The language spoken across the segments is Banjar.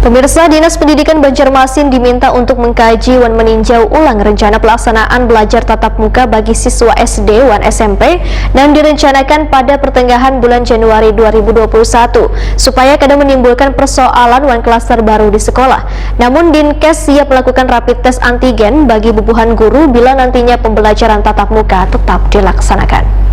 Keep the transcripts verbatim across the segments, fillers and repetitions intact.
Pemirsa, Dinas Pendidikan Banjarmasin diminta untuk mengkaji wan meninjau ulang rencana pelaksanaan belajar tatap muka bagi siswa S D wan S M P nang direncanakan pada pertengahan bulan Januari dua ribu dua puluh satu, supaya kada menimbulkan persoalan wan klaster baru di sekolah. Namun, Dinkes siap melakukan rapid test antigen bagi bubuhan guru bila nantinya pembelajaran tatap muka tetap dilaksanakan.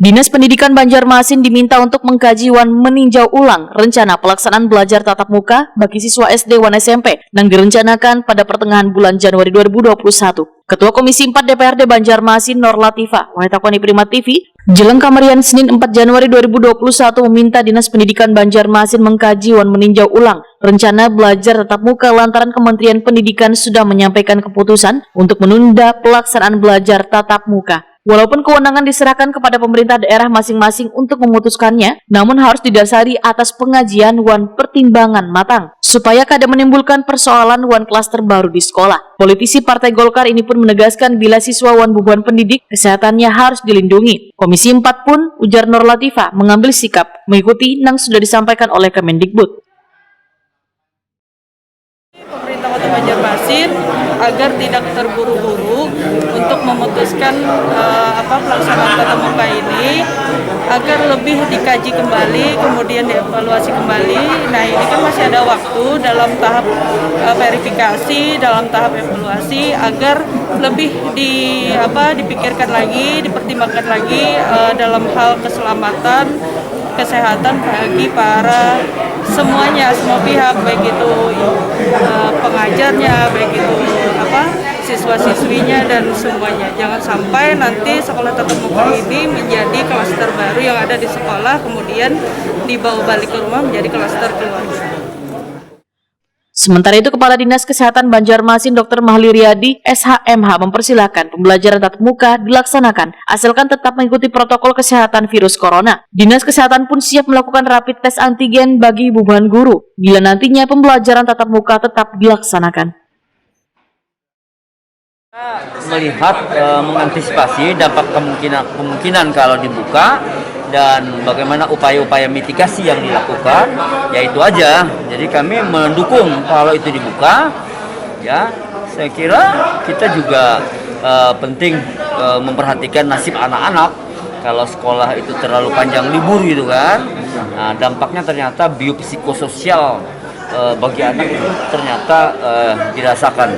Dinas Pendidikan Banjarmasin diminta untuk mengkaji wan meninjau ulang rencana pelaksanaan belajar tatap muka bagi siswa S D wan S M P nang direncanakan pada pertengahan bulan Januari dua ribu dua puluh satu. Ketua Komisi empat D P R D Banjarmasin, Nor Latifah, wahai takoni Prima T V, jeleng kamarian Senin empat Januari dua ribu dua puluh satu, meminta Dinas Pendidikan Banjarmasin mengkaji wan meninjau ulang rencana belajar tatap muka lantaran Kementerian Pendidikan sudah menyampaikan keputusan untuk menunda pelaksanaan belajar tatap muka. Walaupun kewenangan diserahkan kepada pemerintah daerah masing-masing untuk memutuskannya, namun harus didasari atas pengajian wan pertimbangan matang, supaya kada menimbulkan persoalan wan klaster baru di sekolah. Politisi Partai Golkar ini pun menegaskan bila siswa wan bubuhan pendidik kesehatannya harus dilindungi. Komisi empat pun, ujar Nor Latifah, mengambil sikap mengikuti nang sudah disampaikan oleh Kemendikbud. Pemerintah Kota Banjarmasin agar tidak terburu-buru untuk memutuskan, eh, apa, pelaksanaan tatap muka ini, agar lebih dikaji kembali, kemudian dievaluasi kembali. Nah, ini kan masih ada waktu dalam tahap, eh, verifikasi, dalam tahap evaluasi, agar lebih di apa, dipikirkan lagi, dipertimbangkan lagi, eh, dalam hal keselamatan, kesehatan bagi para semuanya, semua pihak, baik itu, eh, pengajarnya, baik itu apa, siswa-siswinya, dan semuanya. Jangan sampai nanti sekolah tatap muka ini menjadi klaster baru yang ada di sekolah, kemudian dibawa balik ke rumah menjadi klaster keluarga. Sementara itu, Kepala Dinas Kesehatan Banjarmasin, Dokter Mahli Riyadi, S H M H, mempersilahkan pembelajaran tatap muka dilaksanakan asalkan tetap mengikuti protokol kesehatan virus corona. Dinas Kesehatan pun siap melakukan rapid test antigen bagi bubuhan guru bila nantinya pembelajaran tatap muka tetap dilaksanakan. Melihat, eh, mengantisipasi dampak kemungkinan, kemungkinan kalau dibuka dan bagaimana upaya-upaya mitigasi yang dilakukan, ya itu aja. Jadi kami mendukung kalau itu dibuka, ya. Saya kira kita juga, eh, penting, eh, memperhatikan nasib anak-anak. Kalau sekolah itu terlalu panjang libur gitu kan, nah, dampaknya ternyata biopsikososial, eh, bagi anak itu ternyata, eh, dirasakan.